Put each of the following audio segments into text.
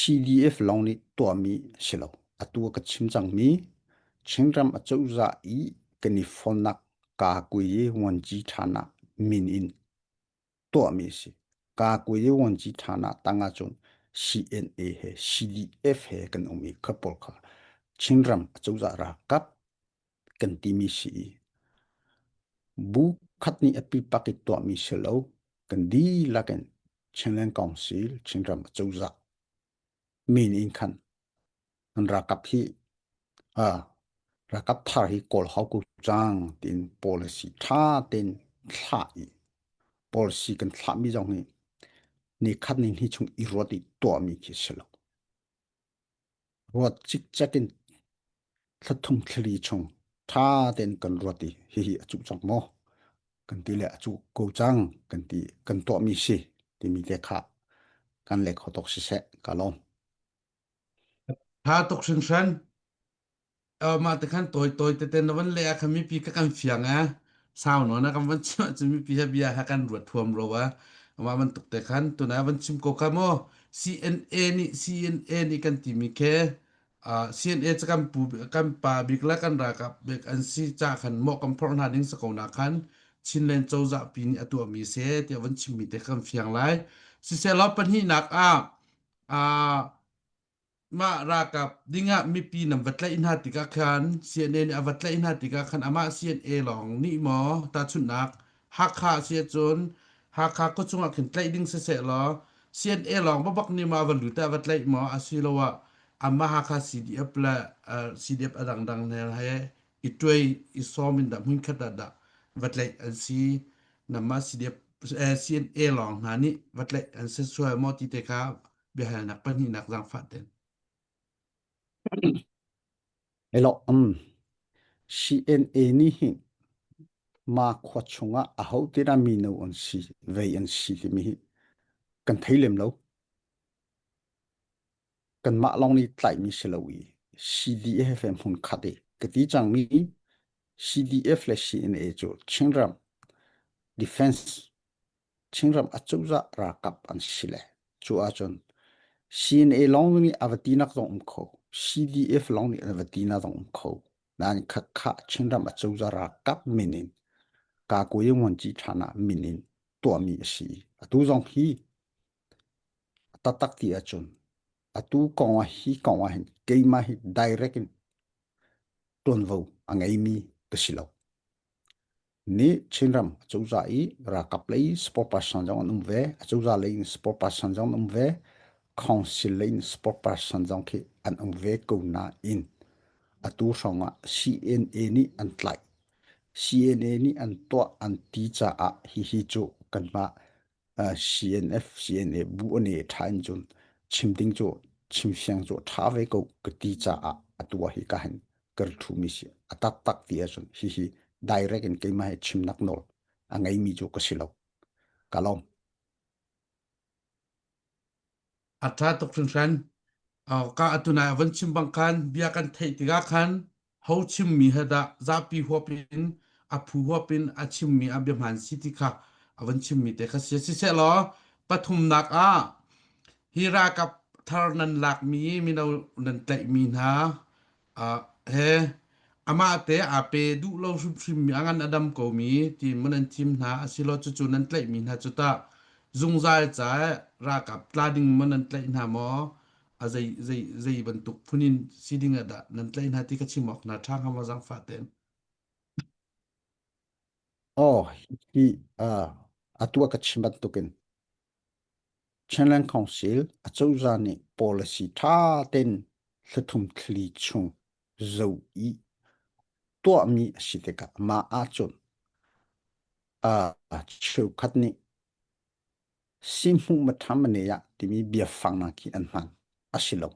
CDF lawng nih tuahmi si lo. Atu ka chim cangmi Chinram acozah i kan i fonnak Kakui Vuanci ṭhan ah min in tuahmi a si. Kakui Vuanci ṭhan ah tang ahcun CNA he CDF he kan um i kha pawl kha Chinram acozah ralkap kan timi si i bu khat nih a pipak i tuahmi si lo. Kan dihlak in Chinland Council, Chinram acozah min in khan an ralkap hi ah ralkap thar hi kawl hau ko cang tiin policy tha tein thlah i policy kan thlahmi zong hi ni khat ni hnih chung i ruat i tuahmi khi si lo. Ruat cikcek in thlathum thlali chung tha tein kan ruat i hihi a cuh cang maw kan ti le a cuh ko cang kan ti kan tuahmi si timi te kha kan leh kho tuk siseh ka lawm. Tha tuk hringhran. Mah te khan tawi tawi tete na van leh ah khan mipi ka kan fiang eh. Sau nawn ah kan van chim ahcun mipi he bia ha kan ruat thuam ro ah. Mah bantuk te khan tuna van chim ko kha maw CNA nih CNA nih kan timi khe uh, CNA cu kan pu kan pa bik le kan ralkap bik an si ca khan mawh kan phorh hna ding si ko na khan Chinland cozah pi nih a tuahmi se tiah van chimmi te kan fiang lai. Siselaw pahnihnak ah uh, Mah ralkap dingah mipi nan va tlaih hna tikah khan CNA nih a va tlaih hna tikah khan amah CNA lawng nih maw tahchunhnak Hakha a si ahcun Hakha khuachung ah khin tlaih ding siseh law CNA lawng babak nih maw a va lut ah a va tlaih maw asiloah amah Hakha CDF le uh, CDF a dangdang hna he i tuai i sawm in dah hmunkhat ah dah va tlaih an si namah CDF eh, CNA lawng hna nih va tlaih an si sual maw ti te kha biahalnak pahnihnak zaangfah ten. Elo um CNA nih hin ma khua chungah aho te dah mino an si vei an si timi hi kan thei lem lo. Kanmah lawng nih tlaihmi si lo i CDF he hmun khat i ka ti cangmi CDF le CNA cu Chinram Defense Chinram acozah ralkap an si le cu ahcun CNA lawng nih a va tinak zong um kho CDF lawng nih a va tinak zong um kho nain khakha Chinram acozah ralkap min in Kakuyi Nguanci ṭhan ah min in tuahmi a si. Atu zong hi taktak ti ahcun atu kong ah hi kong ah hin keimah hi direct in ṭuanvo a ngeimi ka si lo. Nih Chinram acozah i ralkap lei sport person zong an um ve, acozah lei in sport person zong an um ve, council lei in sport person zong khi an um ve ko nain atu hrawng ah CNA nih an tlaih. CNA nih an tuah an ti caah hihi cu kanmah CNF CNA bu an i ṭha in cun chim ding cu chim fiang cu ṭha ve ko ka ti caah atu ah hi ka hin ka ri ṭhumi si a taktak ti ahcun hihi direct in keimah he chimnak nawl a ngeimi cu ka si lo ka lawm. A ṭha tuk hringhran. Ka atu nai a van chim bang khan bia kan theih tikah khan ho chimmi he dah zapi huap in a phu huap in a chimmi a bia hmaan si ti kha a van chimmi te kha si. Siseh law pathumnak ah hi ralkap thar nan lakmi mino nan tlaihmi hna uh, he amah te aa pe duh lo hrimhrimmi a ngan a dam komi ti maw nan thim hna asilo cucu nan tlaihmi hna cu tah zungzal ca ralkap tla ding maw nan tlaih hna maw a zei zei zei bantuk phun in si ding ah dah nan tlaih hna ti ka chim awk hna ṭha hnga maw zaangfah tein Oh, hi uh, atu a ka chim bantukin Chinland Council acozah nih policy ṭha tein thlathum thli chung zoh i tuahmi a si tikah mah ahcun uh, cheukhat nih sihhmuh maṭham ne ah timi biafang hna khi an hman a si lo.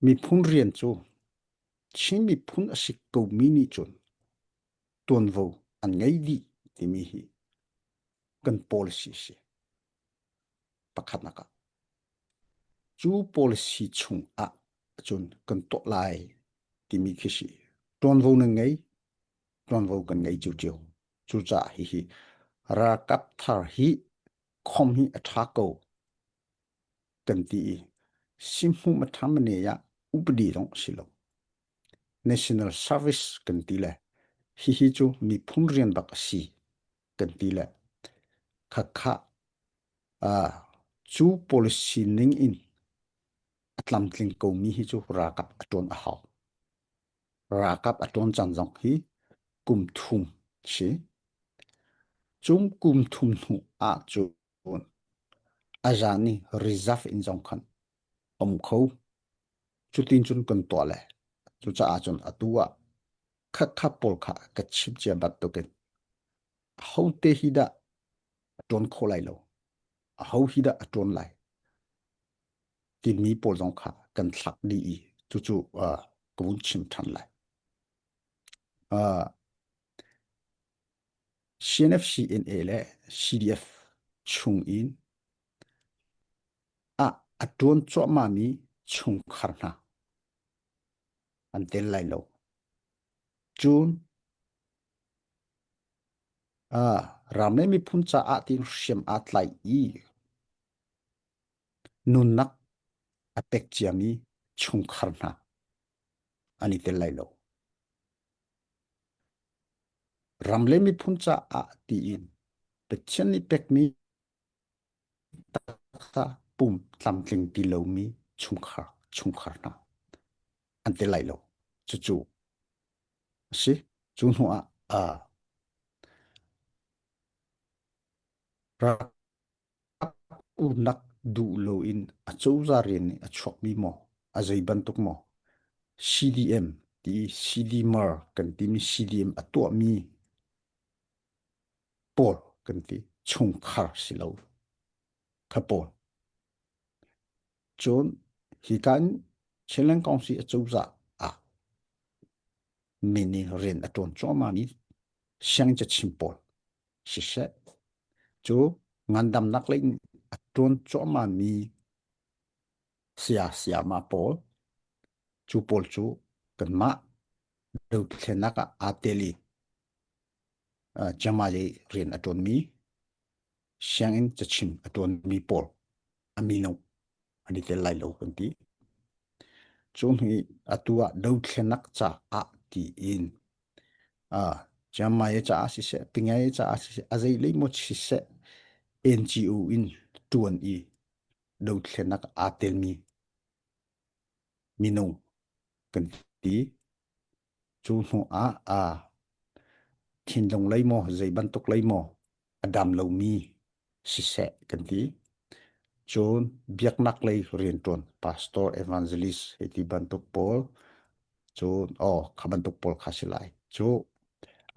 Miphun rian cu Chin miphun a si komi nih cun tuanvo an ngei dih timi hi kan policy a si. Pakhatnak ah. Cu policy chung ah cun kan tuah lai timi khi si. Tuanvo nan ngei, tuanvo kan ngei cio. Cucaah hihi ralkap thar hi khom hi a ṭha ko. kan ti i sihmu mathamane ah upadi zong si lo. National Service kan ti le hihi cu miphun rian bak a si kan ti le khakha cu policy ning in a tlamtling komi hi cu ralkap a ṭuan a hau. Ralkap a ṭuan caan zong hi kum thum si. Cung kum thum hnu ahcun a zan i reserve in zong khan um kho. Cutin cun kan tuah le cucaah cun atu ah khakha pawl kha ka chim cia bantukin ahote hi dah a ṭuan kho lai lo, aho hi dah a ṭuan lai timi pawl zong kha kan thlak dih i cucu uh, ka vun chim ṭhan lai. Uh, CNFCNA le CDF chung in ah a ṭuan cuahmahmi chungkhar hna an tel lai lo. Cun uh, ram le miphun caah tiin hriam aa tlai i nunnak a pek ciami chungkhar hna an i tel lai lo. Ram le miphun caah tiin Pathian nih pekmi taksa pum tlamtling ti lomi chungkhar chungkhar hna an tel lai lo. Cucu a si. Cu hnu ah uh, rak Umnak duh loin acozah rian nih a chuakmi maw, a zei bantuk maw CDM ti CDMR kan timi CDM a tuahmi pawl kan ti chungkhar si lo kha pawl. Cun hika in Chinland Council acozah ah min in rian a ṭuan cuahmahmi sianginn cachim pawl siseh cu ngandamnak lei in a ṭuan cuahmahmi saya sayama pawl cu pawl cu kanmah dothlennak ah aa tel i Jamali rian a ṭuanmi sianginn cachim a ṭuanmi pawl a mino an i tel lai lo kan ti. Cu hnu i atu ah dothlennak caah tiin Chiang Mai caah siseh, Pingai caah siseh, a zei lei maw siseh, NGO in ṭuan i dothlennak aa telmi minung kan ti. Cu hnu ah aa thinlung lei maw, zei bantuk lei maw a dam lomi siseh kan ti. Cun biaknak lei rianṭuan pastor, evangelist hei ti bantuk pawl cun aw kha bantuk pawl kha si lai. Cu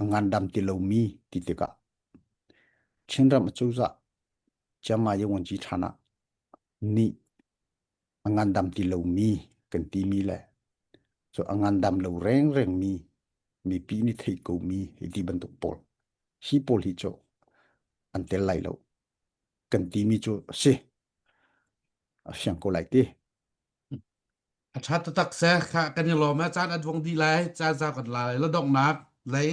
a ngandam ti lomi ti tikah Chinram acozah Chiang Mai Yongonci ṭhan ah nih a ngandam ti lomi kan timi le cu a ngandam lo rengrengmi mipi nih theih komi hei ti bantuk pawl hi pawl hi cu an tel lai lo kan timi cu a si a fiang ko lai ti. A ṭha taktak seh kha kan i lawm eh caan an vung dih lai caan za kan la lai la donghnak lei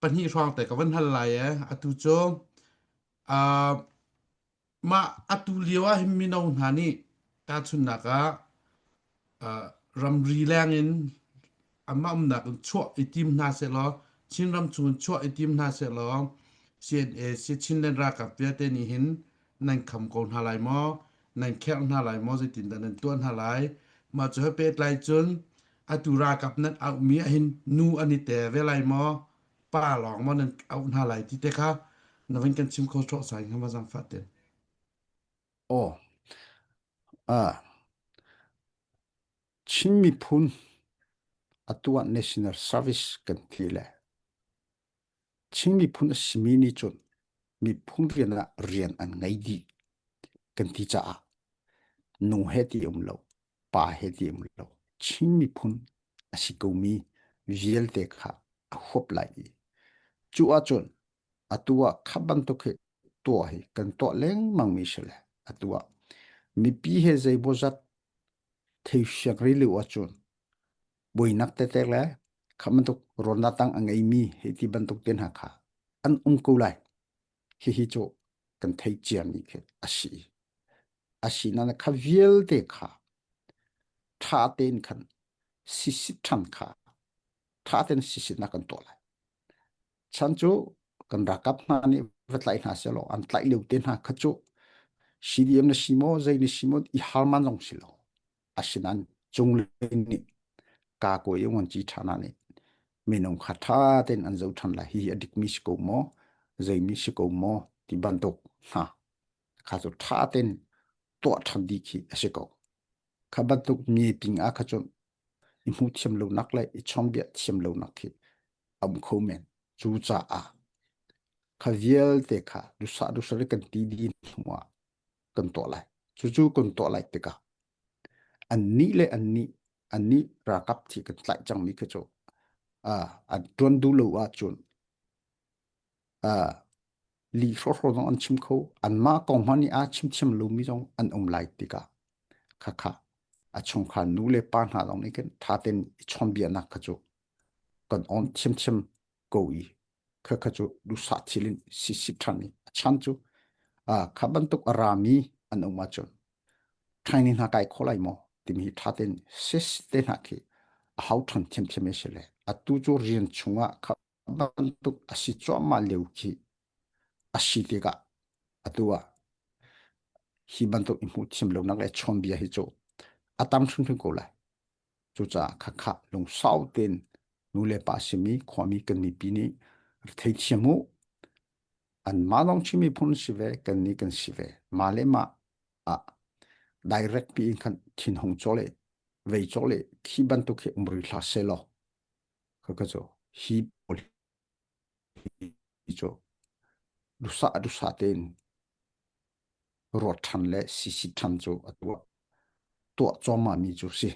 pahnih hrawng te ka van hal lai eh atu cu uh, Mah atu lio ah hin mino hna nih tahchunhnak ah uh, ramri leng in anmah umnak in chuah i tim hna sehlaw Chinram chung in chuah i tim hna sehlaw CNA si Chinland ralkap vialte nih hin nan kham ko hna lai maw? Nan kherh hna lai maw? Zeitindah nan tuah hna lai? Mah cu he pehtlai cun atu ralkap nan auhmi ah hin nu an i tel ve lai maw? Pa lawng maw nan auh hna lai ti te kha na van kan chim kho sawh sai hnga ma zaangfah ten. Aw. Ah. Chin miphun atu ah national service kan ti le Chin miphun a simi nih cun miphun rian ah rian an ngei dih kan ti caah nu he ti um lo pa he ti um lo Chin miphun a si komi vialte kha a huap lai i cu ahcun atu ah kha bantuk hi tuah hi kan tuah lengmang mi si le atu ah mipi he zeimawzat theifiang rih lio ahcun buainak tete le kha bantuk rawnnak tang a ngeimi hei ti bantuk te hna kha an um ko lai hihi cu kan theih ciami khi a si. Asinain kha vialte kha ṭha tein khan sisit ṭhan kha ṭha tein sisitnak kan tuah lai. Chan cu kan ralkap hna nih va tlaih hna sehlaw an tlaih lio te hna kha cu CDM na si maw zei na si maw i hal man zong si lo. Asinain cunglei nih ka kawi ngon ci ṭha hna nih minung kha ṭha tein an zoh ṭhan lai. Hihi a dikmi si ko maw zeimi si ko maw ti bantuk hna kha cu ṭha tein tuah ṭhan dih khi a si ko. Kha bantuk meeting ah kha cun i hmuh thiam lonak le i chawnhbiak thiam lonak khi a um kho men. Cucaah kha vialte kha dusa dusa kan ti dih hnu ah kan tuah lai. Cucu kan tuah lai tikah annih le annih annih ralkap thi kan tlaih cangmi khi cu an ṭuan duh lo ahcun lih hrawhhraw zong an chim kho anmah kong hmanh nih aa chim thiam lomi zong an um lai tikah khakha a chungkhar nu le pa hna zong nih khin ṭha tein i chawnhbiaknak kha cu kan on thiamthiam ko i khakha cu duhsah thil in sisip ṭhan i a chan cu kha bantuk a rami an um ahcun training hna kai kho lai maw timi hi ṭha tein sis te hna khi a hau ṭhan thiamthiam a si le atu cu rian chungah kha bantuk a si cuahmah lio khi a si tikah atu ah hi bantuk i hmuh thiam lonak le chawnbia hi cu a tam hrimhrim ko lai. Cucaah khakha lungsau tein nu le pa simi khuami kan mipi nih thei thiam u. Anmah lawng Chin miphun si ve, kannih kan si ve. Mah le mah ah direct pi in khan thinhung cawleh, vei cawleh khi bantuk hi um rih hlah seh law Khakha cu hi pawl hi cu duhsah duhsah tein ruat ṭhan le sisi ṭhan cu a tuah tuah cuahmah mi cu si.